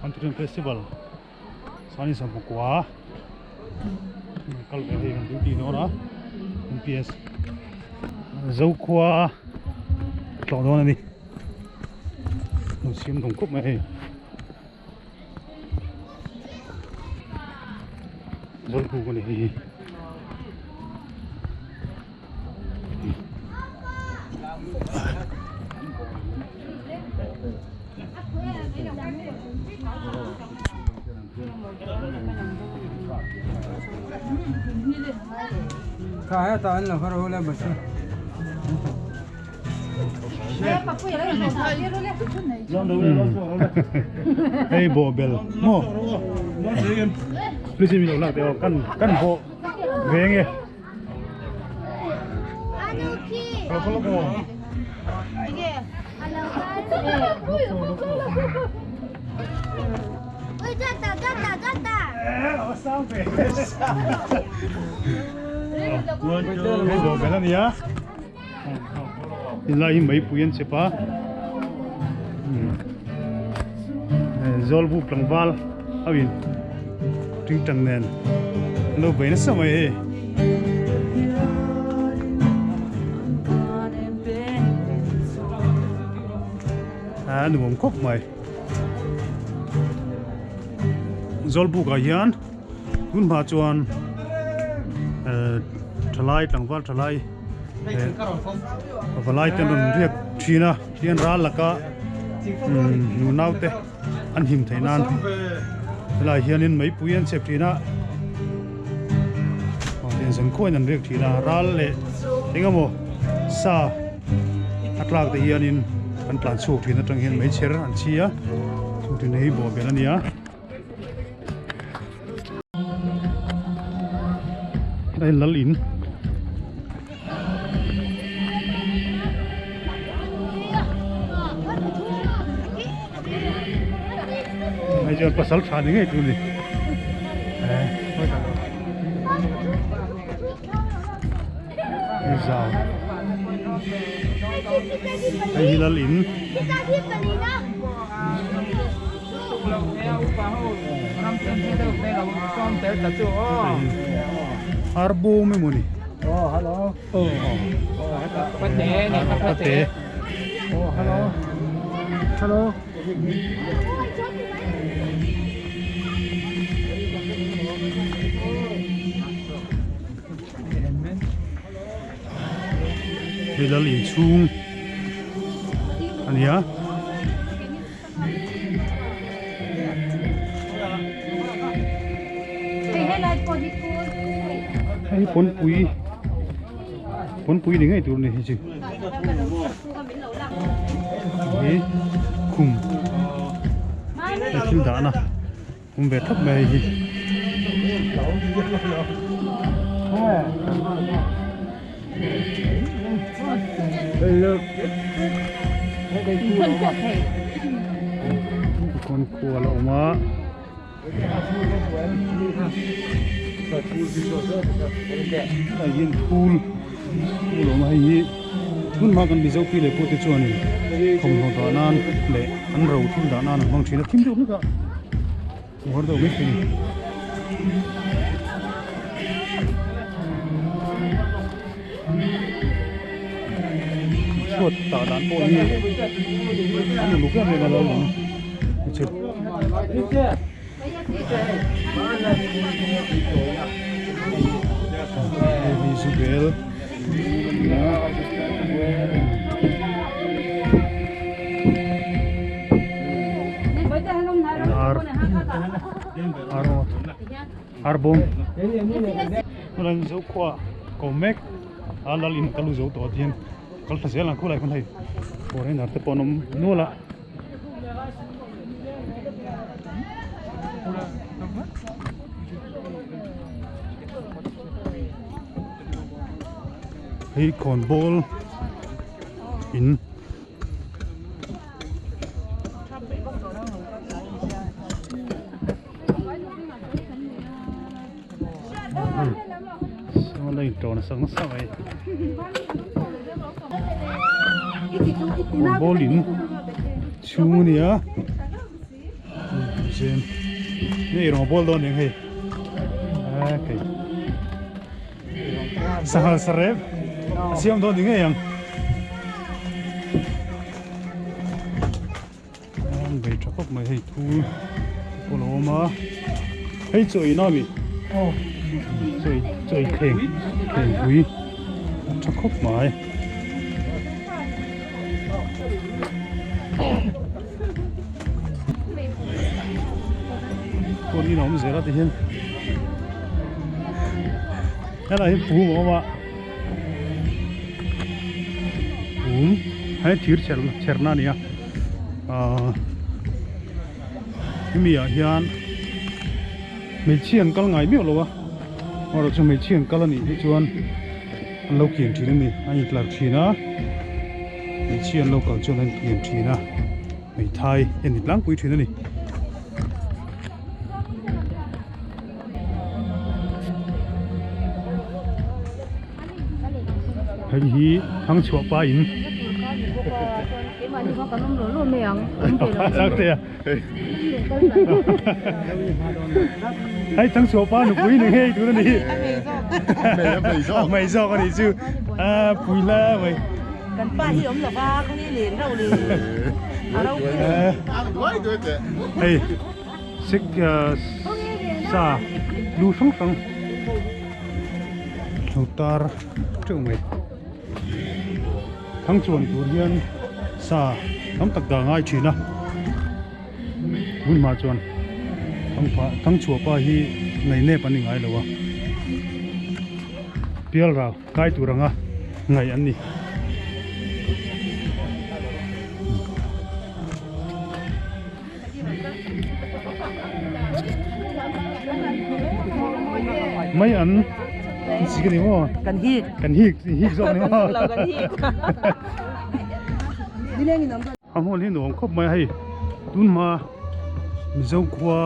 Anthurium Festival sani sawmpakua kal ve hei kan duty dawn a M P S Zokhua tlawh dawn a ni lo siam dawng khawp mai hei Zawlbuk a ni hei hi. Hei bawhbel maw please min lo lak teh aw kan kan bawh ve nge Hei bawhbel a nia. Helai hi meipui an chep a Zawlbuk tlangval ho in tingtang nen an lo bei nasa mai hei. A nuam khawp mai. Zawlbuk ah hian tun hma chuan thalai tlangval thalai Pavalai te an rawn riak thin a tihian ral laka nunau te an him theih nan helai hianin meipui an chep thin a tiang zan khuain an riak thin a ral leh eng emaw sa a tlak te hianin an tlan chhuak thin atang hian meichher an chhi a chu thin hi bawhbel a ni a. Hei lal in hei chuan pasal tha ni ngei tur a ni hei zau hei hi lal in. Arbawm emaw ni pate hei lal inchhung a ni a. Hei pawnpui pawnpui ni ngei tur a ni hei chu hei khum hei thil dahna awm ve thap mai hei hi. Kawn kual a awm a. Hei hian phul phul a awm a hei hi hmun hma kan Mizo pi leh pute chuanin thawmhnaw dah nan leh an ro thil dah nan an hmang thin a thim deuh hlek a. Uar deuh mai thei a ni. Chhuat tah dan pawh hi an uluk em em a lo lang chu. Hei hi zu bel. Ar ar ar bawm tunah hian zokhua ko mek a lal in ka lu zo tawh tihian kal thla zel ang khulai khawn hei foreigner te pawh an awm nual a. Hei khawnbawl in sawn a inṭawn a sak nasa mai khawnbawl in chhung a ni a. Zem nge rawng a bawl dawn eng hei okay sanghal sarep a siam dawn ni ngei ang an bei tha khawp mai hei thu pawh a lo awm a hei chaw ei na ami chaw ei chaw ei thleng thleng pui a tha khawp mai. Pawn in a awm zel a ti hian helai hi phum a awm a phum hei thir chher chherna a ni a ahh hemi ah hian hmeichhia an kal ngai miah lo a amaherawhchu hmeichhia an kal a nih hi chuan an lo kian thin a ni a intlar thin a hmeichhia an lo kal chuan an kian thin a hmeithai a ni tlangpui thin a ni. Hei hi Thangchhuah pa in Hei Thangchhuah pa nupui ni ngei tur a ni a hmei zawk a nih chu a pui hle mai. Kan pa hi awm lova khaw hi len reuh le a ropui. Hei sik sa lu hrang hrang lo tar teuh mai thang chuan tur hian sa tam tak dah ngai thin a tun hma chuan thang chhuah pa hi ngainep an ni ngai lo a pialral kai tur anga ngaih an ni. Mai an si ka ni maw? Kan hik. Kan hik, hik zawk ni maw? Lo kan hik. A hmun hi nuam khawp mai a hei tun hma Mizo khua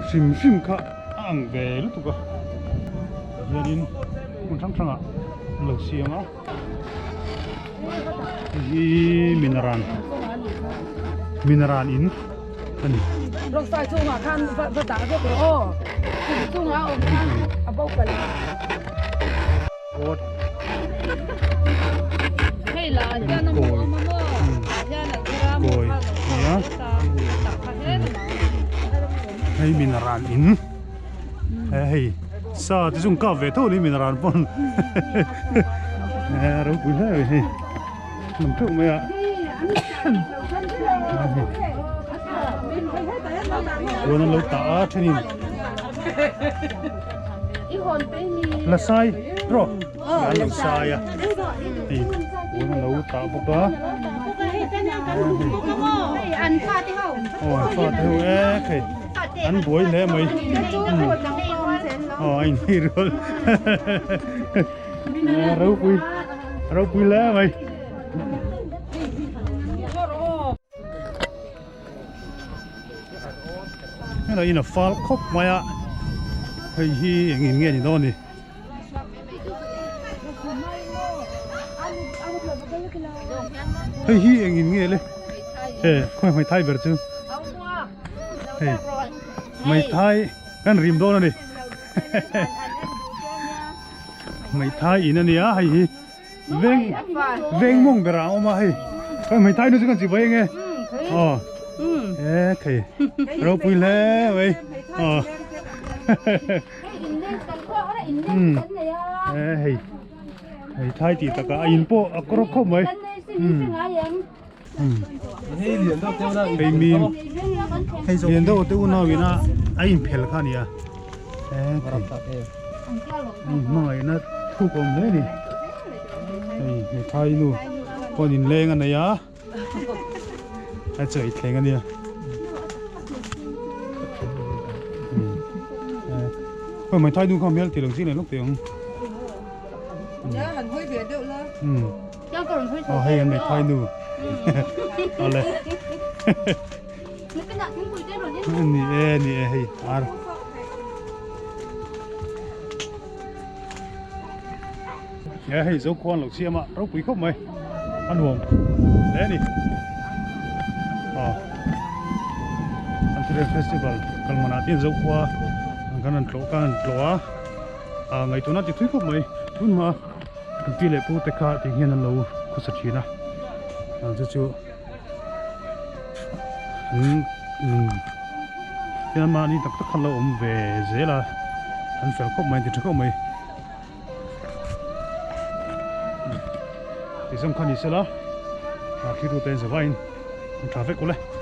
hrim hrim kha a ang ve lutuk a hianin hmun hrang hrangah an lo siam a. Hei hi minaran minaran in a ni. Rockstar chungah khan va va dah vek rawh aw chungah a awm khan a bo palh. Awt. Hei lah hian a mu awm a maw hian an kher a mu Kawi kha nia. Hei minaran in. Hei sa te chung kap ve tho ni minaran pawn ropui hle mai hei lam theuh mai a huan an lo tah a thenin la sai rawh an lo sai a hei huan an lo tah bawk a aw an fate ho e hei. An buai hle mai. Aw a inhei rual. Ropui ropui hle mai. Helai in a fal khawp mai a. Hei hi eng in nge ni dawn ni. Hei hi eng in nge le. He khawi hmai thai ber chu. Hei hmeithai kan rim dawn a ni hmeithai in a nia hei hi veng veng mawng berah a awm a hei kan hmeithai nu chu kan chibai enge aw e thei ropui hle mai aw e hei hmeithai tih takah a in pawh a kawr khawp mai. Hei mim lian deuh te unau ina a inphel kha a ni a hei hmangaihna thuk awm hle a ni hei hmeichhai nu pawn inleng a nei a a chawi thleng a nia hei hmeichhai nu kha hmel tih lo zing leh lawk teh ang. Aw hei an hmeithai nu awle ni e ni e hei ar e hei zo khuan lo siam a ropui khawp mai a nuam hle a ni aw an Veng Festival kalmanah te hian Zokhua kan rawn tlawh kan rawn tlawh a, ah ngaihtuahna ti thui khawp mai. Tun hma kan pi leh pu te kha tih hian an lo khawsa thin a, ah chu chu an nun hian mahni tak tak kha an lo awm ve zel a, an fel khawp mai an ti tha khawp mai. Tih zawng kha ni sela, thli tu te in zavaiin an tha vek ule.